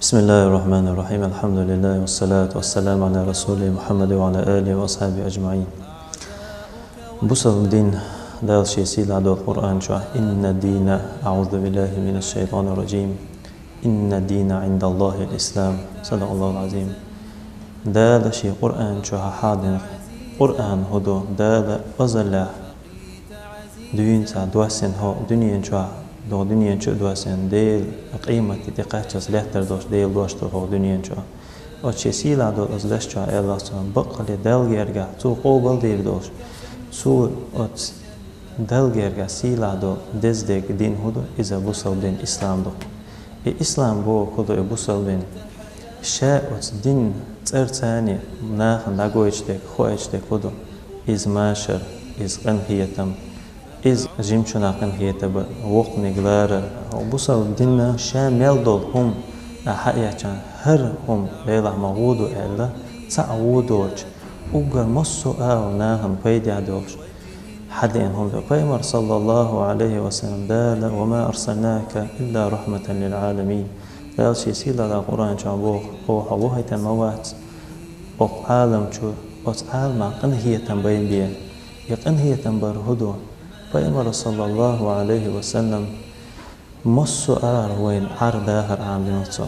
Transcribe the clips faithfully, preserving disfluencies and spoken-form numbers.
بسم الله الرحمن الرحيم. الحمد لله والصلاة والسلام على رسوله محمد وعلى آله وأصحابه أجمعين. Бусалба дин, Дала шен сийлахь долу Къуръан чохь: «إن الدين», أعوذ بالله من الشيطان الرجيم، «إن الدين عند الله الإسلام». صدق الله العظيم. Дала шен Къуръан чохь хьадина, Къуръан хӀун ду, Дала азалехь дуьйна цхьа доссина хӀокху дуьнен чохь, догӀу дуьнен чу а доссина, Дела къематде тӀекхаччалц лаьттар долуш Дела дош ду хӀокху дуьнен чохь. Оцу шен сийлахь долу оцу даш чохь аьлла цо, баккъалла Далла гергахь цо къобалдийр долуш, цо оцу Далла гергахь сийлахь долу деза дерг дин хӀун ду, иза бусалба дин, ислам ду. И ислам бохург хӀун ду, и бусалба дин? Ша оцу дин цӀарца нахана дӀагойтуш дерг, хоуьйтуш дерг хӀун ду? Иза машар, иза къинхетам, иза жимачунах къинхетам бар, воккханиг ларар. Бусалба динна ша мел долу хӀума а хьаэцча, хӀара хӀума Делахь ма вон ду аьлла, цхьаъ вон доцуш, уггар массо а агӀор нахана пайдехь долуш хьадеана хӀума ду. Пайхамар, саллаллаху Ӏалайхи ва саллам, Дала: «وما أرسلناك إلا رحمة للعالمين». Дала шен сийлахь долу Къуръан чохь боху: «Хьо вахийтина ма вац окху Ӏалам чу, оцу Ӏаламах къинхетам бен бен». И къинхетам бар хӀун ду? Пайхамар, саллаллаху Ӏалайхи ва саллам, массо а агӀор вайна Ӏар-дахар Ӏамадина цо.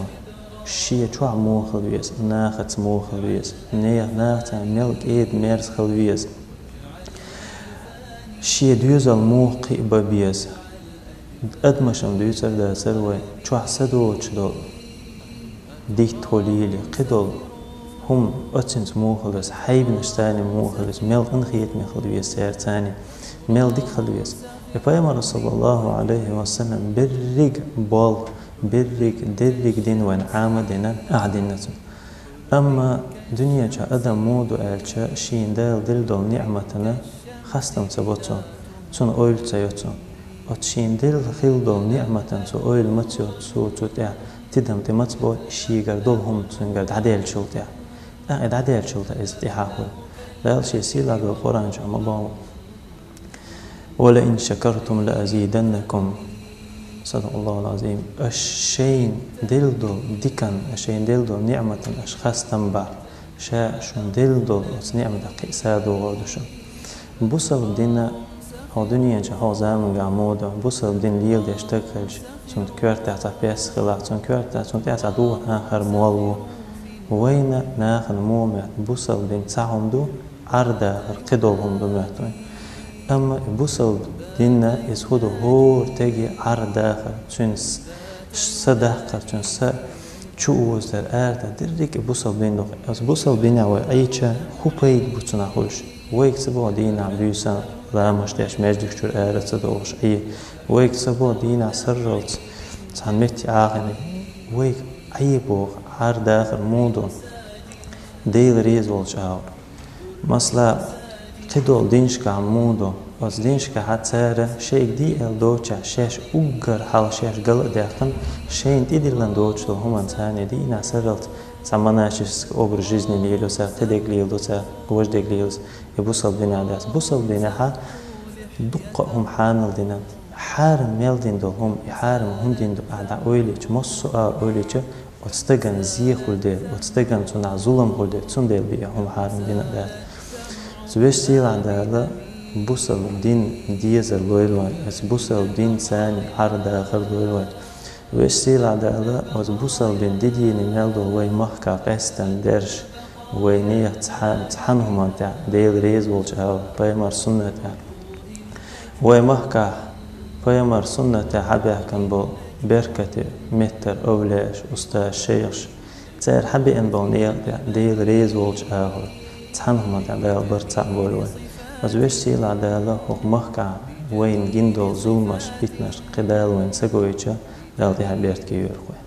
Шен чохь муха хила веза, нахаца муха хила веза, нехан, нахаца мел кӀеда-мерза хила веза, шен доьзал муха кхиа бан беза. Адамашна дуьйцур дацара вай, чохь са доцуш долу дитт хуьлийла, кхидолу хӀума оццуьнца муха хила веза, хьайбанаш царна муха хила веза, мел къинхетаме хила веза царна, мел дика хила веза. И Пайхамар, саллаллаху Ӏалайхи ва саллам, берриг болх, берриг, дерриг дин вайна Ӏамадина, ахь дина цунна. Амма дуьнен чохь адам муха ду аьлча, шена Дала делла долу ниъматана хастам ца бо цо, цунна ойла ца йо цо. Оцу шена делла хилла долу ниъматана цо ойла ма ца йо, цо цу тӀехь тидам тӀе ма ца бо, шегара долу хӀума цуьнгара дӀаделлачул тӀехь. ТӀаккха и дӀаделлачул тӀехь иза тӀаьхьа хуьлу. Дала шен сийлахь долу Къуръан чохь ма боху: «ولئن شكرتم لأزيدنكم». صدق الله العظيم. Аша шайна делла долу дикан, аша шайна делла долу ниъматан аша хастам бахь, ша шуна делла долу оцу ниъматах кхин а са догӀур ду шуна. Бусалба дин хӀокху дуьнен чохь, хӀокху заманахь муха ду, бусалба дин леладеш стаг хилча, цуьнан коьртехь цхьа пес хилахь, цуьнан коьртехь, цуьнан тӀехь цхьа духар хан хӀара молла ву. Вайна нахана муха моьтту, бусалба дин цхьа хӀума ду, Ӏар-дахар кхидолу хӀума ду моьтту вайна. Амма и бусалба дин, иза хӀун ду, хӀора стеган Ӏар-дахар, цуьнан с-, са дахкар, цуьнан са чу озадар, арадар, дерриг а бусалба дин ду. Оцу бусалба динехь вай Ӏийча, хӀун пайда бу цунах хуьлуш? Вайга ца боху дийнахь буьйсанна ламазаш деш, маьждиг чуьра ара ца догӀуш Ӏе. Вайга ца боху дийнахь сарралц цхьана метте Ӏахийна. Вайга Ӏе боху Ӏар-дахар муха ду? Дела реза волчу агӀор. Масала, кхидолу динашкахь муха ду? Оцу динашкахь цара шайга дийр доцучехь, шаьш уггар хьалха шаьш гал а даьккхина, шайна тӀедиллина доцуш долу хӀуманна царна дийнахь сарралц цхьа монашеский образ жизни лелайо цара, кхидерг леладо цара, важа дерг лелаза, и бусалба динехь дац. Бусалба динехь дуккха а хӀума хьанал дина, хьарам мел дина долу хӀума, и хьарам хӀунда дина ду ахь дӀа ойла йича, массо а агӀор ойла йича, оцу стагана зе хуьлу дела, оцу стагана цунах зулам хуьлу дела, цундела бен хӀума хьарам дина а дац. Оцу Везачу Сийлахь Дала бусалба дин дезар лойла вайна, оцу бусалба дин царна Ӏар-дахар лойла вайна. Везачу Сийлахь Дала оцу бусалба дин дидийна мел долу вай махкахь къаьстина дерш, вай нехан цхьа-, цхьана хӀуманна тӀехь, Дела реза волчу агӀор, пайхамар суннатехь. Вай махкахь пайхамар суннатехь хьабаьхкина болу беркате меттара овлияаш, устазаш, шайхаш, цара хьабеана болу нехан тӀехь, Дела реза волчу агӀор, цхьана хӀуманна тӀехь Дала барт цхьаъ бойла вай. Оцу Везачу Сийлахь Дала хӀокху махкахь вайна гина долу зуламаш, питанаш кхин Дала вайна ца гойтуш, Дала тӀаьхье беркате йойла вай.